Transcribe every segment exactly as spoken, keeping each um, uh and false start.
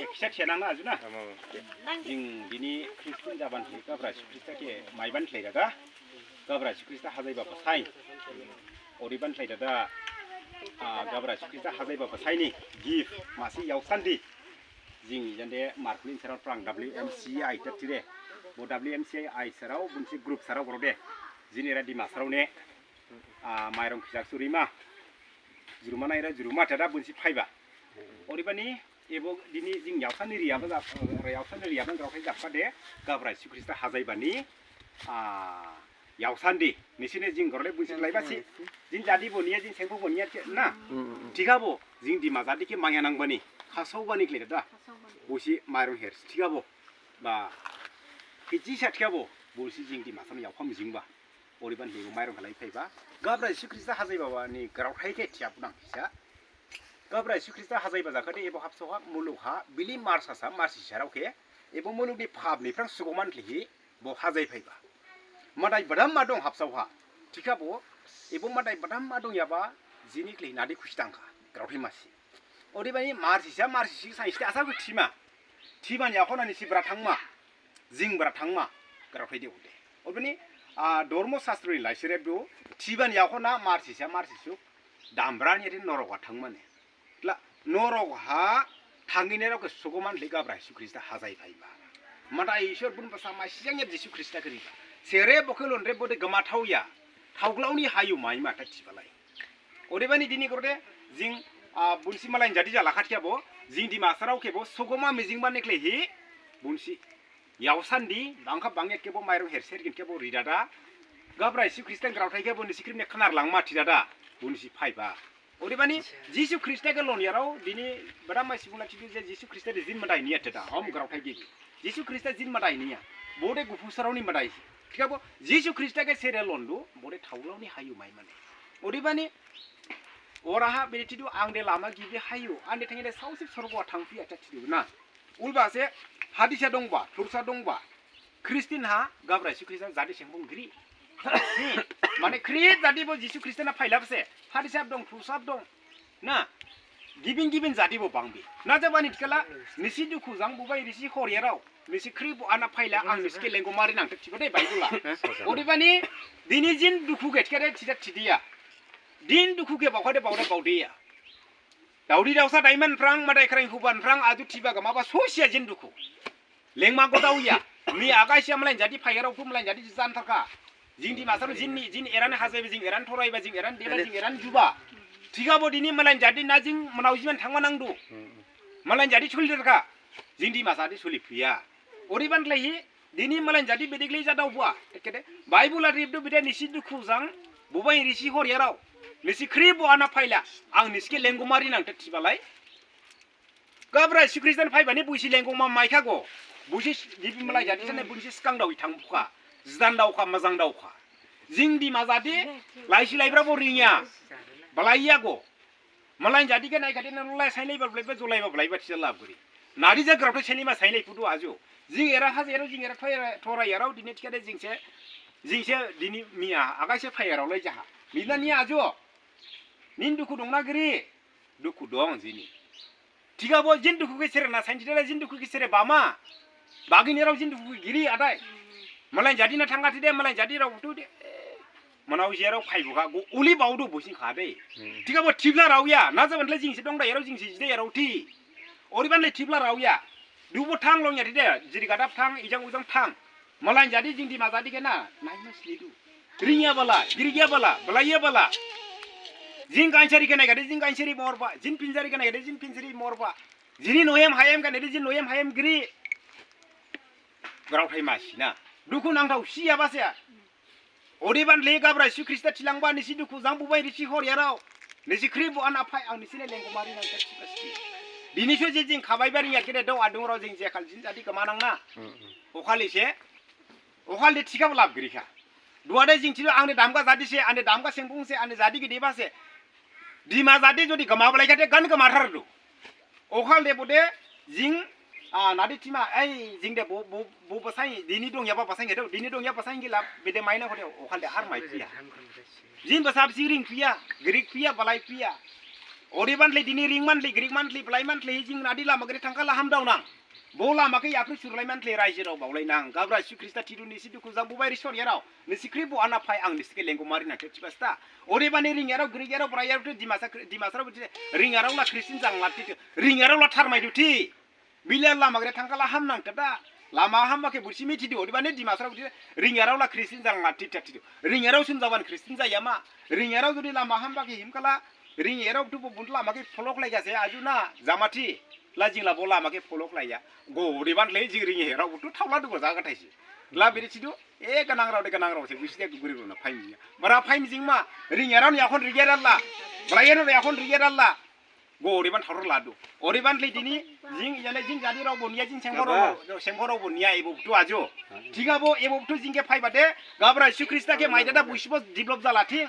Khisa thiya nang na aju na. Jing dini Christian jaban khlai Gabra Jisu Khrista khe maiban khlai dada. Gabra Jisu Khrista hajaiba basain. Oriban khlai dada. Ah, Gabra Jisu Khrista hajaiba basain ni gift masi yaosandi. Jing jande markhulin sarao prang W M C I ta thire. Bo W M C I sarao bunsi group sarao gorode. Jini ra Dima sarao ne. Ah, mairong khijak surima. Juruma naira juruma tada bunsi phaiba. Odebani ebo dini jing yaosandi riyaba jap-, yaosandi riyaba grao khai japkha de Gabra Jisu Khrista hajaibani, ah, yaosandi. Nisine jing gorle bunsi laibasi. Jing jadi bo niya, jing sengkho bo niya na. Thikhabo jing Dima jadi khe mangya nangbani. Khasaobani khlai da. Busi mairong her. Thikhabo. Ba. Khijisa thikhabo. Busi jing Dima sani yaokham jingba. Oriban hibo mairong khlai phaiba. Gabra Jisu Khrista hajaiba ni graothai khe thiyabnang khisa. Gabra Jisu Khrista hajaiba jakhade ebo habsao ha muluk ha bili marsasa marsi sarao khe ebo muluk ni phap ni phrang sugoman khlaihi bo hajai phaiba. Madai badam ma dong habsao ha. Thikhabo ebo madai badam ma dongyaba jini khlaihi nadi khusi dangkha. Graothai masi. Odebani marsisa marsisi sainsi asa khe thima. Thimani yakhonani si bra thangma. Jing bra thangma, graothai de ude. Odebani, ah, Dormo Sastro ni laisi rebdu, thibani yakhona marsisa marsisuk, dambrani ati norok ha thangmane. Tla, norok ha thangine rok sugoman le Gabra Jisu Khrista hajai phaiba. Madai Isor bun basa ma siyang ya Jisu Khrista khe riba. Sere bokhe lonre bode gama thaoya. Thaoglao ni hayu maima ta thibalai. Odebani dini gorode jing, ah, bunsi malain jadi jala khathiyabo, jing Dima sarao khebo, sogoma mijingba ne khlaihi, bunsi. Yaosandi, bangkha bangya khebo mairong herser gin khebo ridada. Gabra Jisu Khrista graothai khebo nisi khrip ne khnar langma thidada, bunsi phaiba. Odebani, Jisu Khrista khe lonyarao, dini bada mai sibungla thidu je Jisu Khrista de jin madai niya theda, hom graothai gibi. Jisu Khrista jin madai niya, bode guphu sarao ni madai. Thikhabo, Jisu Khrista khe sere londu, bode thaoglao ni hayu maimane. Odebani, oraha bede thidu ang de lama gibi hayu, ang de thangde saosi sorgo thangphi acha thidu na. Ulba se hadisa dongba, thursa dongba. Christian ha Gabra Jisu Khrista jadi sengphong giri. Hmm. Mane Christ jadi bo Jisu Khrista na phailap se. Hadisa dong, thursa dong. Na. Gibin gibin jadi bo bangbi. Na jabani thikhala, nisi dukhu jang bubai risi horyarao. Nisi khrip bo ana phaila ang nisi khe lenggo mari nang thiba de Bible la. Odebani dini jin dukhu khe thikhade thida thidiya. Din dukhu khe baokhade baoda baodeya. Daodi daosa daiman phrang madai khrang huban phrang aju thiba gamaba sosiya jin dukhu. Lengma godaoya. Mi agasia malain jadi phaiyarao phu malain jadi jijan tharkha. Jing Dima sarao jin ni, jin eran hajaiba, jing eran thoraiba, jing eran deba, jing eran juba. Thikhabo dini malain jadi na jing manao jiman thangma nangdu. Malain jadi suli tharkha. Jing Dima jadi suli phuya. Oriban khlaihi, dini malain jadi bedeglai jadaoba. Thikhade, Bible a ribdu bede nisi dukhu jang, bubai risi horyarao. Nisi khrip bo ana phaila, ang nisi khe lenggo mari nang thibalai. Gabra Jisu Khrista ni phaibani buisi lenggo ma maikhago. Buisi gibi malain jadi sane buisi skang daoi thangphukha. Jidan daokha, majang daokha. Jing Dima jadi, laisi laibra bo ringya. Balaiyago. Malain jadi khe naikhade na lulai sainlaiba blaiba jolaiba blaiba thisa lab giri. Nadi ja graothai sainlaima sainlai phudu ajo. Jing era haje era jing era thoi era thora yarao dini thikhade jingse, jingse dini miya agaise phaiyarao lai jaha. Mina ni ajo. Nin dukhu dong na giri. Dukhu dong jini. Thikhabo jin dukhu khe sere na sainthi dada jin dukhu khe sere bama. Bagin erao jin dukhu khe giri adai. Malain jadi na thangkha thide, malain jadi rao thu de. Manao jerao phaibukha, go uli baodu busing kha de. Thikhabo thibla raoya, na jaban le jingsi dong da erao jingsi jide erao thi. Oriban le thibla raoya. Dubo thang longya thide, jiri gadap thang, ijang ujang thang. Malain jadi jing Dima jadi khe na, naima slidu. Ringya bala, girigya bala, balaiya bala. Jing gansari khe naikhade, jing gansari morba, jin pinjari khe naikhade, jin pinjari morba. Jini noyem hayem khe naide, jin noyem hayem giri. Graothai masi na. Dukhu nangthao siyaba se. Odeban le Gabra Jisu Khrista thilangba nisi dukhu jang bubai risi horyarao. Nisi khrip bo ana phai ang nisi ne lenggo mari nang thiba si. Dini so je jing khabaiba ringya khede dao adungrao jing jekhal jin jadi gama nang na. Okhali se. Okhal de thikhabo lab girikha. Duade jing thilo ang de damga jadi se, ang de damga sengphong se, ang de jadi gedeba se. Dima jadi jodi gama balai khade gan gama thardu. Okhal de bode jing, ah, nadi thima, ai, jing de bo, bo, bo basai, dini dongyaba basai khade, dini dongya basai gila, bede maina khade, okhal de har mai phiya. Jing basa bisi ring phiya, girik phiya, balai phiya. Odebani le dini ring mani le, grik mani le, blai mani le, jing nadi lama gede thangkhala hamdao nang. Bo lama khe yaphri surlai mani le, raijirao baolai nang. Gabra Jisu Khrista thidu nisi dukhu jang bubai risor yarao. Nisi khrip bo ana phai ang nisi khe lenggo mari nang khe thiba sta. Odebani ring yarao, grik yarao, brai yarao thu Dimasa, Dimasarao bo thi, ring yarao la Christian jang la thi, ring yarao la tharmai du thi. Bile lama gede thangkhala ham nang thada. Lama hamba khe bursi mithi du. Odebani Dimasarao bursi ring yarao la Christian jang la thi thi du. Ring yarao sum jaban Christian jaya ma. Ring yarao jodi lama hamba khe himkhala. Ring yarao thu bo buntu lama khe pholok lai gase aju na. Jamathi. La jing la bo lama khe pholok lai ya. Go odebani le jing ring yarao thu thaola du go jaga thaisi. La biri thi du. E ganang rao de ganang rao se bursi de guri rao na phaimi ya. Bara phaimi jing ma. Ring yarao ni akhon ring yarao la. Bara yarao ni akhon ring yarao la. Go odebani thaoror ladu. Odebani le dini jing, yale jing jadirao bo niya, jing sengphongrao, sengphongrao bo niya ebo buthu ajo. Thikhabo ebo buthu jing khe phaiba de, Gabra Jisu Khrista khe maidada bonsibo develop jala thing.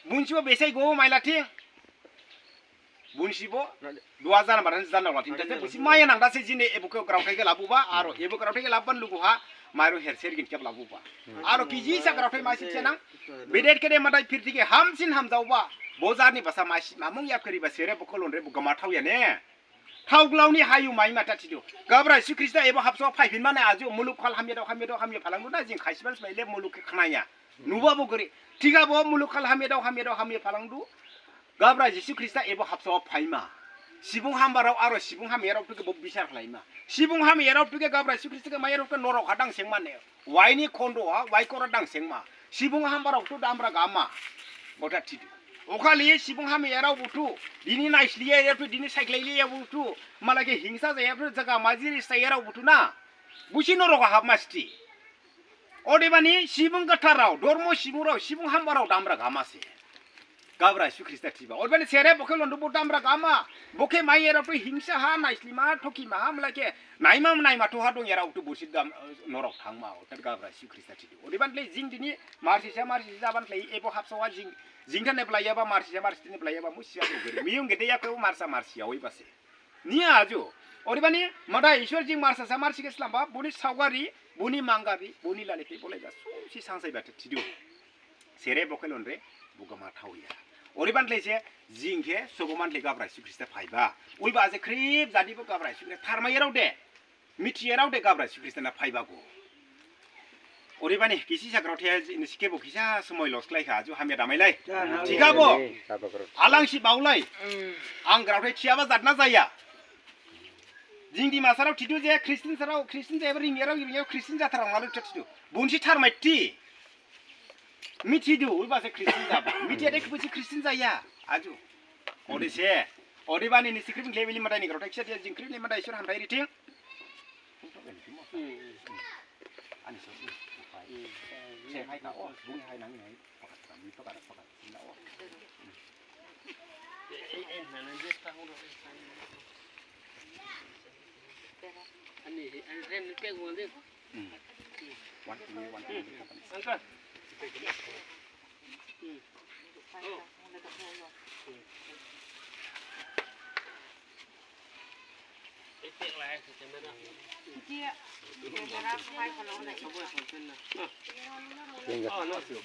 Bonsibo besai go maila thing. Bonsibo duha jana badan jana la thing. Thase bonsi maya nang dase jini ebo khe graothai khe labuba, aro ebo graothai khe labuban lugu ha, mairong herser gin khe labuba. Aro kijisa graothai masi chenang, Bedet kede madai phirthi khe hamsin hamjaoba. Bo jarni basa masi mamung yap khariba sere bo kholon re bo gama thaoya ne. Thaoglao ni hayu mai mata thidu. Gabra Jisu Khrista ebo habsao phaiphin mane ajo muluk khal hamya dao hamya dao hamya phalangdu na jing khaisiban smai le muluk khe khnaya. Nuba bo gori. Thikhabo muluk khal hamya dao hamya dao hamya phalangdu. Gabra Jisu Khrista ebo habsao phaima. Subung hambarao aro subung hamyarao thu khe bo bisar khlaima. Subung hamyarao thu khe Gabra Jisu Khrista khe mayarao khe norok ha dang sengma ne. Waini khondo ha, wai kora dang sengma. Subung hambarao thu damra gama. Botha thidu. Okhali subung hamyarao buthu. Dini naisliya ya buthu, dini saiklailiya buthu. Mala khe hingsa jaya buthu, jaga majiri sayarao buthu na. Busi norok ha hapma sti. Odebani subung gatharao, dormo subungrao, subung hambarao damra gama se. Gabra Jisu Khrista thiba. Odebani sere bo khe londu bo damra gama. Bo khe maiyarao thu hingsa ha, naislima, thokima ha, mala khe naima, naima thu ha dongyarao thu bursi dam, norok thangma. Otat Gabra Jisu Khrista thidu. Odebani le jing dini marsisa, marsisa jaban le ebo habsao ha jing, jing thane blaiyaba, marsisa, marsisa thane blaiyaba, musia bo gori. Miyung gede ya khe marsa, marsia, oi base. Niya ajo. Odebani, Madai Isor jing marsa sa marsi khe slamba, boni saogari, boni mangari, boni lalithi, bolai ja, susi sangsai bata thidu. Sere bo khe lonre, bo gama thaoya. Odebani le se, jing khe, sogoman le Gabra Jisu Khrista phaiba. Uiba se khrip jadi bo Gabra Jisu Khrista tharmaiyarao de. Mithiyarao de Gabra Jisu Khrista na phaiba go. Odebani, kisi sakrao the, nisi khe bo kisa somoi loss khlai kha, aju hamya damai lai. Thikhabo, alangsi baolai. Ang graothai thiyaba jat na jaya. Jing Dimasarao thidu je Christian sarao, Christian jayaba ringyarao, ringyarao Christian jathar ang lalu thidu. Bonsi tharmai thi. Mithidu, uiba se Christian jaba. Mithiya de bonsi Christian jaya. Aju. Odese. Odebani nisi khrip le bili Madai ni graothai kisa thiya jing khrip le Madai Isor hamthai rithing.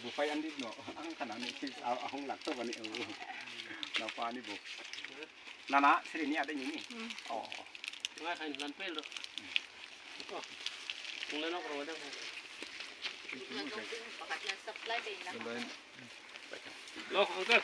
Bufai andi no, ang kana ni sis ahung lak to bani. Napa ni bu? Nana, siri ni ada ni ni. Oh. Lo, uncle.